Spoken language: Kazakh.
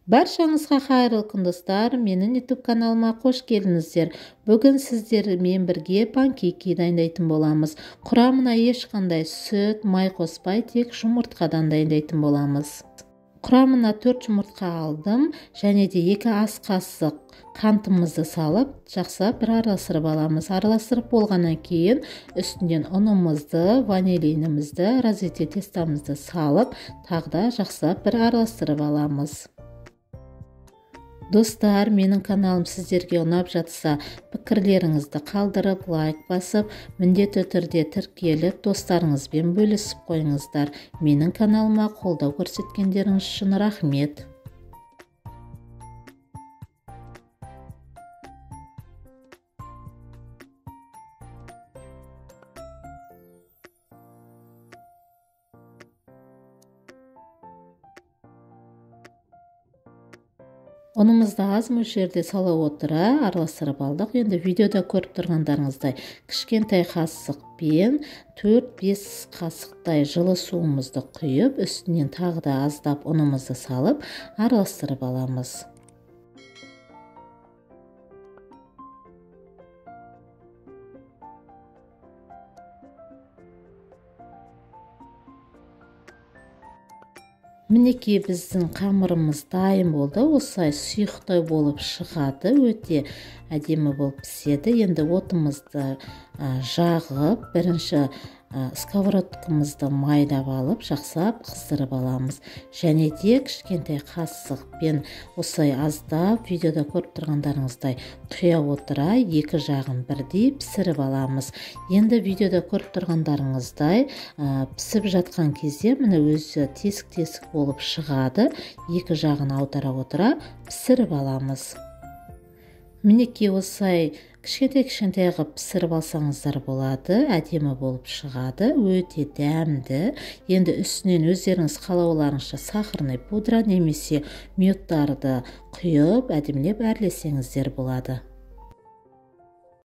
Баршаңызға қайырлы күн, достар. Менің YouTube каналыма қош келдіңіздер. Бүгін сіздермен бірге панкейки дайындайтын боламыз. Құрамына ешқандай сүт, май қоспай, тек жұмыртқадан дайындайтын боламыз. Құрамына 4 жұмыртқа алдым, және де 2 ас қасық қантымызды салып, жақсылап бір араластырып аламыз. Араластырып болғаннан кейін үстінен ұнымызды, ванилинімізді, развитие тестамызды салып, тағы да жақсылап бір араластырып аламыз. Достар, менің каналым сіздерге ұнап жатса, пікірлеріңізді қалдырып, лайк басып, міндетті түрде тіркеліп, достарыңызбен бөлісіп қойыңыздар. Менің каналыма қолдау көрсеткендеріңіз үшін рахмет. Ұнымызды аз мөлшерде сала отыра араластырып алдық. Енді видеода көріп тұрғандарыңыздай кішкентай қасықпен 4-5 қасықтай жылы суымызды құйып, үстінен тағы да аздап ұнымызды салып араластырып аламыз. Мінекей біздің қамырымыз дайын болды. Осылай сұйықтай болып шығады, өте әдемі болып піседі. Енді отымызды жағып, бірінші сковородкамызды майдап алып, жақсылап қыздырып аламыз. Және де кішкентай қасықпен осылай аздап, видеода көріп тұрғандарыңыздай құя отыра екі жағын бірдей пісіріп аламыз. Енді видеода көріп тұрғандарыңыздай пісіп жатқан кезде міне өзі тесік-тесік болып шығады. Екі жағын аудара отыра пісіріп аламыз. Мінекей осылай кішкентай-кішкентай қылып пісіріп алсаңыздар болады, әдемі болып шығады, өте дәмді. Енді үстінен өздеріңіз қалауларыңызша сахарный пудра немесе мёдтарды құйып, әдемілеп әрлесеңіздер болады.